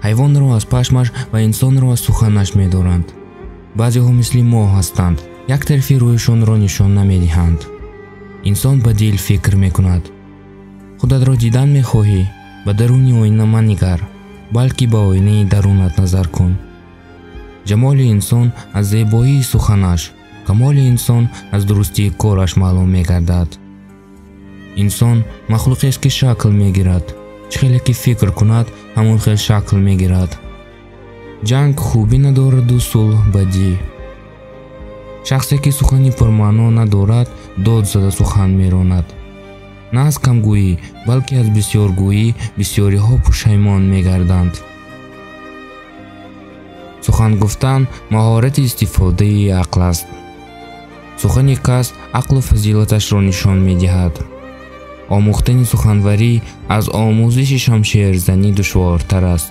Ҳайвонро аз пашмаш ва инсонро аз суханаш медоранд. Баъзеҳо мисли мо ҳастанд, як тарафи рӯяшонро нишон намедиҳанд. Инсон ба дил фикр мекунад. Худатро дидан мехоҳӣ? Ба даруни оина манигар, балки ба оинаи дарунат назар кун. Ҷамоли инсон аз зебоии суханаш, камоли инсон аз дурустии кораш маълум мегардад. Инсон махлуқест, ки шакл мегирад. Чӣ хеле ки фикр кунад, ҳамон хел шакл мегирад. Ҷанг хубӣ надораду сулҳ бадӣ. Шахсе ки сухани пурмаъно надорад, дод зада сухан меронад. На аз камгӯӣ, балки аз бисёргӯӣ бисёриҳо пушаймон мегарданд. Сухан гуфтан маҳорати истифодаи ақл аст. Сухани кас ақлу фазилаташро нишон медиҳад. Омӯхтани суханварӣ аз омӯзиши шамшерзанӣ душвортар аст.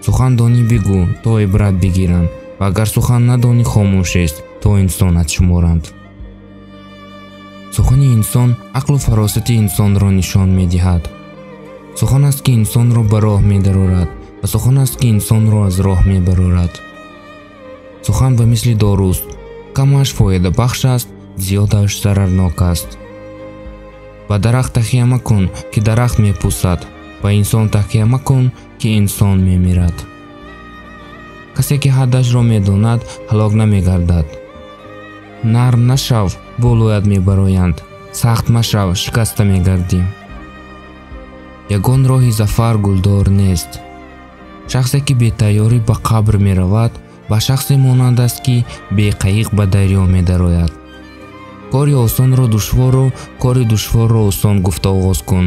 Сухан донӣ бигӯ, то ибрат бигиранд, ва агар сухан надонӣ хомӯш аст, то инсонат шуморанд. Сухани инсон ақлу фаросати инсонро нишон медиҳад. Сухан аст, ки инсонро ба роҳ медарорад, ва сухан аст, ки инсонро аз роҳ мебарорад. Сухан ба мисли доруст, камаш фоидабахш аст, зиёдаш зарарнок аст. Ба дарахт такя макун, ки дарахт мепӯсад, ба инсон такя макун, ки инсон мемирад. Касе ки ҳаддашро медонад, ҳалок намегардад. Нарм нашав, болоят мебароянд, сахт машав, шикаста мегардӣ. Ягон роҳи зафар гулдор нест. Шахсе ки бетайёрӣ ба қабр меравад, ба шахсе монанд аст, ки беқаиқ ба дарё медарояд. Кори осонро душвору кори душворро осон гуфта оғоз кун.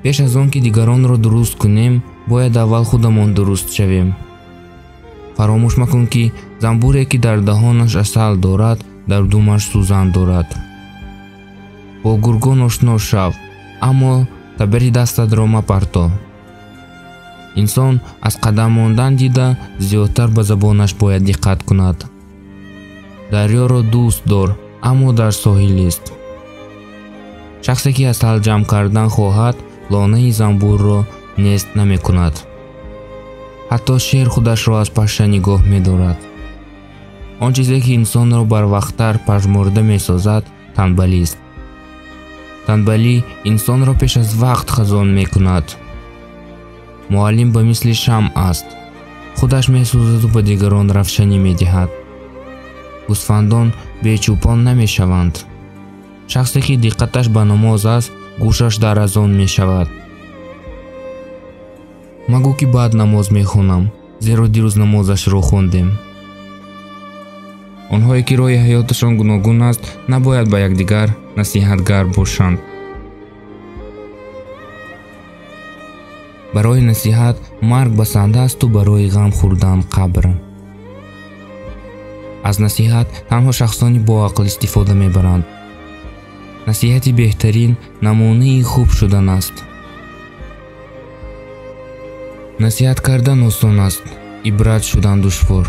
Пеш аз он ки дигаронро дуруст кунем, бояд аввал худамон дуруст шавем. Фаромӯш макун, ки занбуре, ки дар даҳонаш асал дорад, дар думаш сӯзан дорад. Бо гургон ошно шав, аммо табари дастатро мапарто. Инсон аз қадам мондан дида зиёдтар ба забонаш бояд диққат кунад. Дарёро дӯст дор, аммо дар соҳил ист. Шахсе ки асал ҷамъ кардан хоҳад, лонаи занбурро нест намекунад. Ҳатто шер худашро аз паша нигоҳ медорад. Он чизе ки инсонро барвақттар пажмурда месозад, танбалист. Танбалӣ инсонро пеш аз вақт хазон мекунад. Муаллим ба мисли шамъ аст, худаш месӯзаду ба дигарон равшанӣ медиҳад. Гӯсфандон бечӯпон намешаванд. Шахсе ки диққаташ ба намоз аст, гӯшаш дар азон мешавад. Магӯ, ки баъд намоз мехонам, зеро дирӯз намозашро хондем. Онҳое ки роҳи ҳаёташон гуногун аст, набояд ба якдигар насиҳатгар бошанд. Барои насиҳат марг басанда асту барои ғам хӯрдан қабр. Аз насиҳат танҳо шахсони боақл истифода мебаранд. Насиҳати беҳтарин намунаи хуб шудан аст. Насиҳат кардан осон аст, ибрат шудан душвор.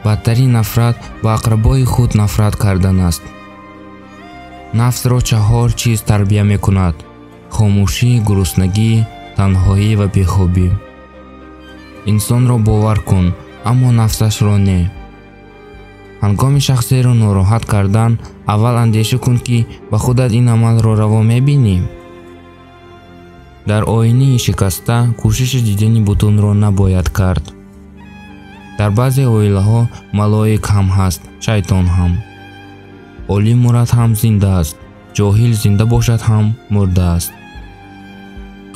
Бадтарин нафрат ба ақрабои худ нафрат кардан аст. Нафсро чаҳор чиз тарбия мекунад: хомӯшӣ, гуруснагӣ, танҳоӣ ва бехобӣ. Инсонро бовар кун, аммо нафсашро не. Ҳангоми шахсеро нороҳат кардан, аввал андеша кун, ки ба худат ин амалро раво мебинӣ. Дар оинаи шикаста кӯшиши дидани бутунро набояд кард. Дар баъзе оилаҳо малоик ҳам ҳаст, шайтон ҳам. Олим мурад ҳам зинда аст, ҷоҳил зинда бошад ҳам мурда аст.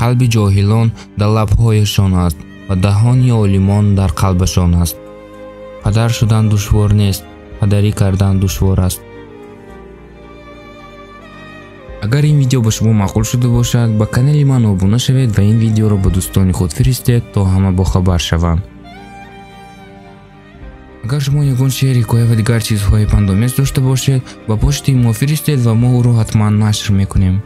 Қалби ҷоҳилон дар лабҳояшон аст ва даҳони олимон дар қалбашон аст. Падар шудан душвор нест, падарӣ кардан душвор аст. Агар ин видео ба шумо маъқул шуда бошад, ба канали ман обуна шавед ва ин видеоро ба дӯстони худ фиристед, то ҳама бохабар шаванд. Агар шумо ягон шеър, ҳикоя ва дигар чизҳои пандомез дошта бошед, ба почтаи мо фиристед ва мо ӯро ҳатман нашр мекунем.